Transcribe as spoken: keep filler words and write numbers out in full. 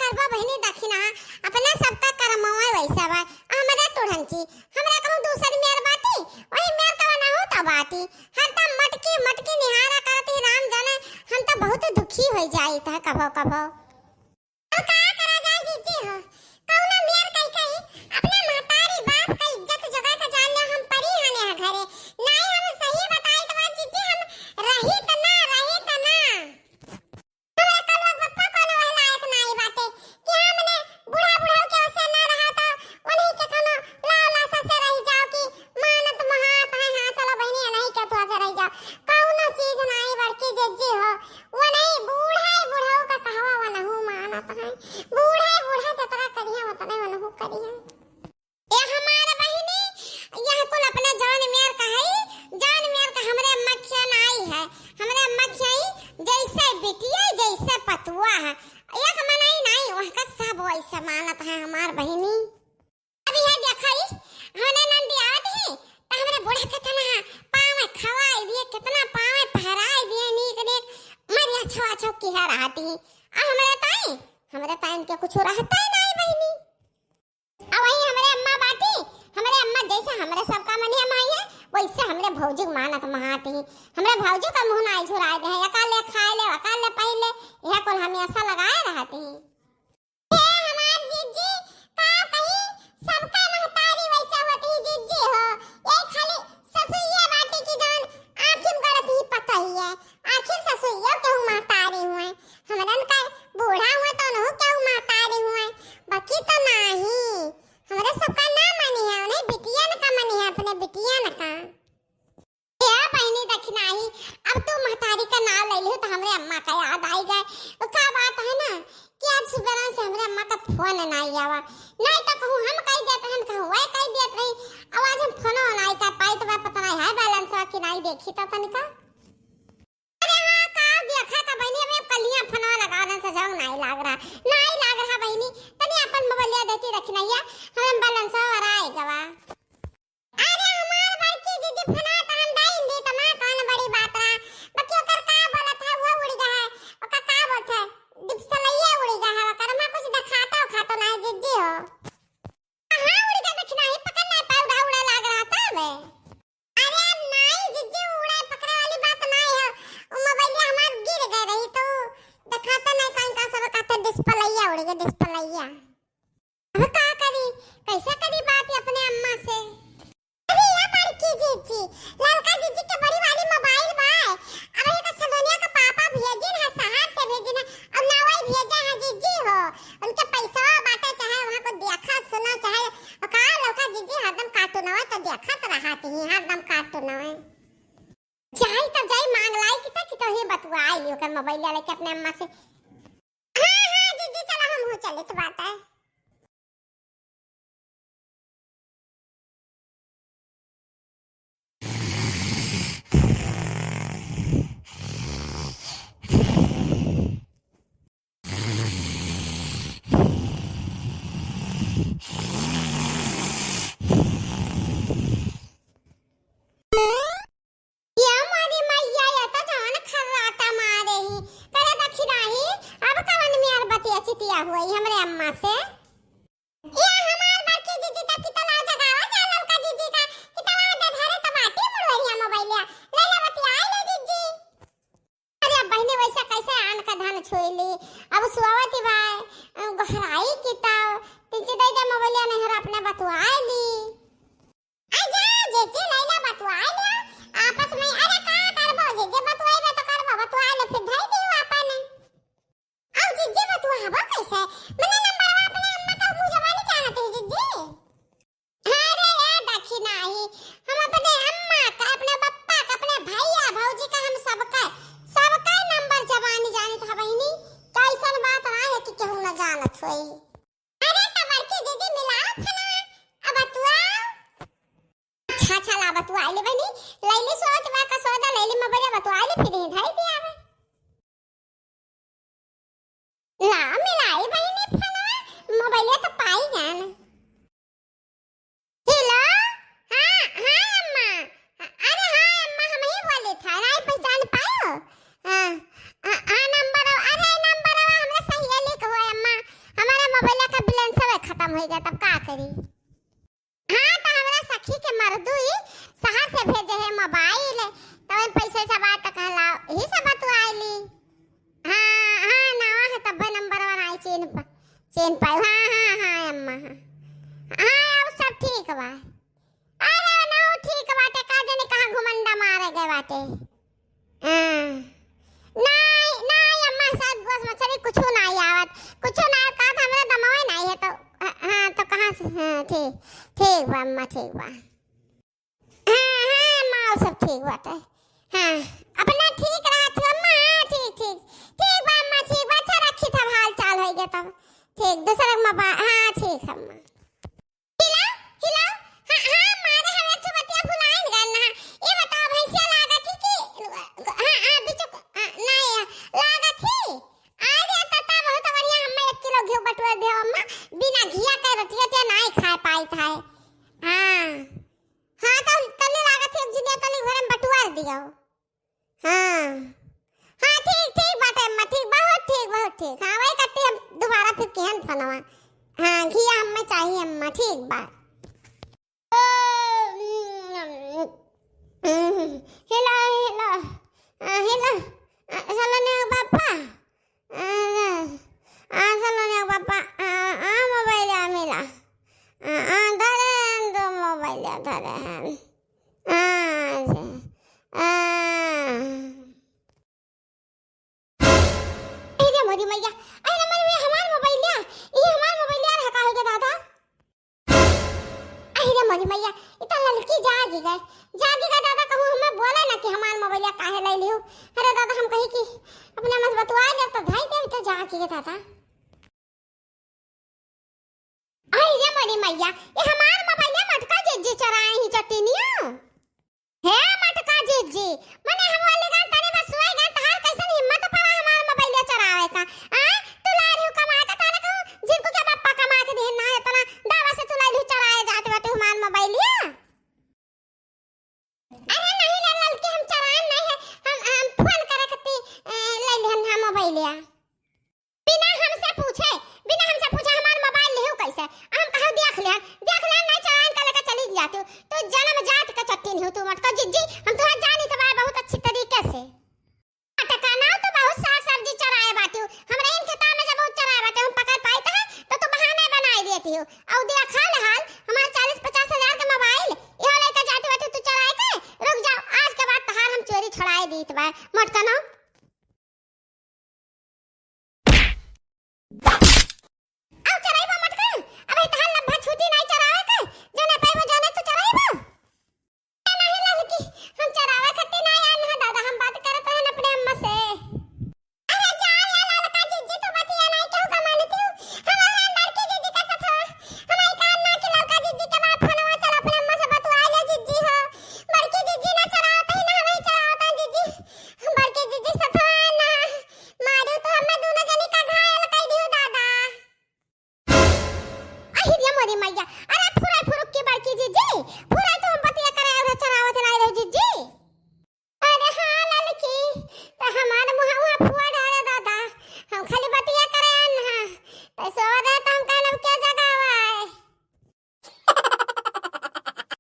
करबा बहिनी दखिना, अपना सबका करमवा वैसा बा। हमरे टुढ़ंची, हमरा कहूँ दूसर मेर बाटी, वही मेर का बनहु त बाटी। हरदम मटकी मटकी निहारा करत ही राम जाने, हम त बहुत दुखी होइ जाइत है कभो कभो। अब का करा जाए जीजी हो, कौनो मेर कही कही अपने महतारी बाप का इज्जत जगह का जान ले, हम परी हने हैं घरे। नाई हम सही बताई त बा जीजी, हम रही त ना, रही त ना। हमरा कलवा के पप्पा कोनो वह लायक नाई बाटे कि हमने बूढ़ा बुढ़ऊ के ओसे ना रहा तो उन्हीं के कोनो लाव लासा से रह जाओ कि मानत महात है, हाँ चलो बहिनी नहीं के तो से रह जाओ। कौनो चीज नाई बड़की जिज्जी हो, वो नहीं बूढ़ा ही बुढ़ऊ का कहवा वो नहु मानत है। बूढ़ा ही बूढ़ा जतरा करिया उतने वो नहु करिया। ए हमार बहिनी, यह कुल अपने जौन मेर का है, जौन मेर का हमरे अम्मा खिया नाई है। हमरे अम्मा खियाई जैसे बिटिया, जैसे पतुआ है। एक मनई नाई, वह का सब वैसे मानत है हमार बहिनी। अब यह देखई, होने नंदी आवत ही, त हमरे बूढ़ा के तना पाँव खवाई दिए, कितना पाँव पहराई दिए, नीक नीक, मरिया छवा छव किहा रहती। आ हमरे ताई, हमरे ताई इनके कुछ रहता ही नाई बहिनी। अब वही हमरे अम्मा बाटी, हमरे अम्मा जैसे हमरे सबका मनिया माई है, वैसे हमरे भौजी के मानत महाती। हमरे भौजी का मुँह नाई झुराए दे, एका ले खाए ले, ओका ले पहन ले, यह कुल हमेशा लगाए रहती। हे हमार जिज्जी, का कही, सबका महतारी वैसे होती जिज्जी हो, ये खाली ससुइया बाटी की जान आँखी में गड़त ही पता ही है। आखिर ससुइयो केहू महतारी हुए, हमरन का बूढ़ा हुए तो उनहु केहू महतारी हुए, बाकी तो नाही। हमरे सबका ना मनी है, उन्हें बिटियन का मनी है, अपने बिटियन का। ए बहिनी दखिनाही, अब तू महतारी का नाव ले लियो तो हमरे अम्मा का याद आई गए। वो का बात है ना कि आज सुबह से हमरे अम्मा का फोन नाई आवा, नाई तो कहूँ हम कह देत रहन, कहूँ वह कह देत रही। अब आज हम फोनो नाई कर पाई तो वह पता नहीं है बैलेंस कि नाई देखी तो तनिका। अरे हाँ, का देखा था बहिनी, अबे कलिया फनवा लगावलन से जंग नाई लाग रहा, नाई लाग रहा बहिनी। तनी अपन मोबाइलिया देती रखी नैया, हम बैलेंस और आए गवा। अरे हमार बड़की दीदी फनवा तो हम डाइन दी, तो माँ कौन बड़ी बात रहा। बाकी ओकर का बोलत है, वो उड़ गया है। ओकर का बोलत है, डिप्सलैया उड़ गया है, ओकर माँ कुछ दिखाता उखाता ना है, जिज्जी हो। हाँ, उड़ गया, देखी नाही, पकड़ नहीं पाए, उड़ा उड़ा लाग रहा था बे। अरे नाई जिज्जी, उड़े पकड़े वाली बात नाई है। उ मोबाइलिया हमार गिर गए रही तो दिखाता नहीं कहीं का सब कहते डिस्प्लेया उड़ गया, डिस्प्लेया। अब का करी, कैसे करी बात अपने अम्मा से? अरे या बड़की जिज्जी, ललका जिज्जी के बड़ी वाली मोबाइल बा। अब ये का सलोनिया का पापा भेजिन है, शहर से भेजिन है, अब ना वही भेजा है जिज्जी हो। उनके पैसा बाटे चाहे वहाँ को देखा सुना चाहे का ललका जिज्जी हरदम कार्टून आवे तो देखत रहत ही, हरदम कार्टून आवे। जाई तब जाई मांग लाई कि त कि तो ही बतुआई ली ओकर मोबाइल लेके अपने अम्मा से। हाँ, हाँ, जिज्जी, चला हम हो चले तो बात है। या मोरी मैया, या तो जवन खर्राटा मारे ही। करे दखिनाही, अब कवन मेर बतिया चितिया हुई हमरे अम्मा से? या हमार बड़की जिज्जी, तब की तला जगावा जा ललका जिज्जी का, कि तला दे धरे त बाटी मुड़वरिया मोबाइलिया। ले ले बतियाई ले जिज्जी। अरे अब बहिनी वैसा कैसे आन का धन छुई ली? अब सुआवती बाय, गोहराई की तब, तिची दे दे मोबाइलिया नहीं हर अपने बतुआई ली। आ जा, जे जे लैला बतुआ ले, आपस में, अरे का करबो, जे जे बतुआइबे तो करबो, बतुआ ले फिर धई दियो आपन। अब जिज्जी बतुआबो कैसे? मने नंबरवा अपने अम्मा का मुँह जबानी जानत है जिज्जी। अरे ये देखी नाही, हम अपने अम्मा का, अपने पप्पा का, अपने भैया भौजी का, हम सबका, सबका नंबर जबानी जानित है बहिनी। कैसन बात ना है कि केहू ना जानत होई। अरे त बड़की दीदी मिलाओ फलवा, अब बतुआओ। अच्छा, अच्छा, ला बतुआ ले बहिनी, लैली सोच बा का सौदा, लैली मोबाइल बतुआ ले, फिर ही धई दिया बे। ला मिलाई बहिनी फलवा, मोबाइल तो पाई जान। हेलो, हाँ, हाँ अम्मा, अरे हाँ अम्मा, हम ही बोले था, नहीं पहचान पायो? हाँ, हाँ, हाँ, नंबर, अरे नंबर हमरा सहेली के हो अम्मा, खतम होइ गए, तब का करी? हाँ, तो हमरा सखी के मरदुई शहर से भेजे है मोबाइल, तो वही पैसे सब आए तो कहला, यही सब बतुआई ली। हाँ, हाँ, नवा है, तब्बे नंबर वन आई, चीन प-, चीन पाई। हाँ, हाँ, हाँ, अम्मा, हाँ। हाँ, अब सब ठीक बा। अरे, ना, ठीक बाटे, का जाने कहाँ घुमंडा मारे गए बाटे। हाँ। नाई, नाई अम्मा, सात गोस मछली कुछो नाई आवत, कुछो नाई आवत, का त हमरे दमवे नाई है तो, हाँ, हाँ, तो कहाँ से, हाँ, ठीक, ठीक बा अम्मा, ठीक बा। हाँ, हाँ अम्मा, और सब ठीक बाटे। हाँ, अपना ठीक रहा तू अम्मा, हाँ, ठीक, ठीक, ठीक बा अम्मा, ठीक बा, अच्छा रखी तब हाल चाल होई गया तब, ठीक, दूसरे अम्मा बा, हाँ, ठीक है अम्मा। हेलो, हेलो, हाँ, हाँ, मारे हम एक ठो बतिया भुलाइन गए ना। ये बताओ, भैंसिया लागत ही कि, हाँ, हाँ, बिचु, हाँ, नहीं, लागत ही। अरे, तता बहुत बढ़िया, हमें एक किलो घी बटुआ दे, अम्मा, बिना घिया के रोटिया ते नहीं खाए पाई था। हाँ, हाँ, तो तले लागत ही, एक जिनिया तले घर में बटुआ दियो। हाँ। हाँ, ठीक, ठीक बाटे अम्मा, ठीक, बहुत ठीक, बहुत ठीक। हाँ, वही करती हम दोबारा फिर केहन फोनवा। हाँ, घिया हमें चाहिए अम्मा, ठीक बा। हेलो, हेलो, आ, हेलो, आ, हेलो ने बापा, आ, आ, हेलो ने बापा, आ, आ, मोबाइल आ मिला, आ, आ, धरे हैं दो मोबाइल, धरे हैं। आ, आ। अरे मोरी मैया, अरे मोरी मैया, हमार मोबाइलिया, ई हमार मोबाइलिया रहा का हो गया दादा? अरे मोरी मैया, ई त ललकी जागी गए, जागी गए दादा, कहूँ हमें बोले ना कि हमार मोबाइलिया काहे ले लियो। अरे दादा, हम कही कि अपना मत बतुआ ले, तो धाई देव तो जागी गए दादा। आई रे मोरी मैया, ये हमार मोबाइलिया मटका जिज्जी चोराए ही चटिनिया। हे मटका जिज्जी, मने हम वाले गान तनी बस सुआई गान, तहार कैसन हिम्मत पड़ा हमार मोबाइलिया चोरावे का? आ, तू ला रही हो कमाए का, तारे कहूँ जिनको क्या बापा कमा के देन ना है, इतना दावा से तू ला रही चोराए जाते बाटे हमार मोबाइलिया। अरे नहीं रे ललकी, हम चोरान नहीं है, हम, हम फोन करे खती, ए, ले लिहन हम मोबाइलिया। बिना हमसे पूछे, बिना हमसे पूछे हमार मोबाइल लिहू कैसे? हम कहू देख लिहन, देख लिहन नहीं चोरान का लेके चली जाती हूँ। तू जन्म जात का चट्टी नहीं हो तू मटका जिज्जी, हम तुहार जानी तो बाय बहुत अच्छी तरीके से। मटका ना तो बहुत साग सब्जी चोराए बाटी हूँ, हमरा इन खेता में से बहुत चोराए बाटी हूँ, हम पकड़ पाई तो है तो तू बहाने बनाई देती हूँ। और